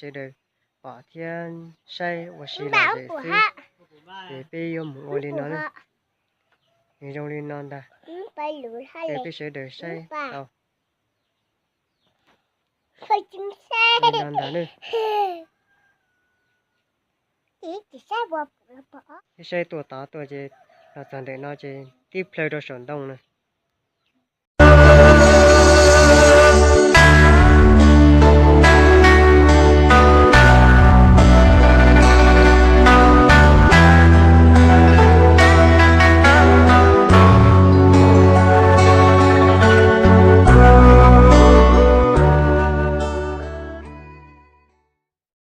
sawv daws pom thiab saib ua si lom zem xwb. Ces peb yuav mus ua li no na. Nws zoo li no ntag. Ces peb sawv daws saib tau li no ntag na. Peb saib tuaj tod tuaj ces los txog ntawm no ces tib plhaw rau saum ntoo na.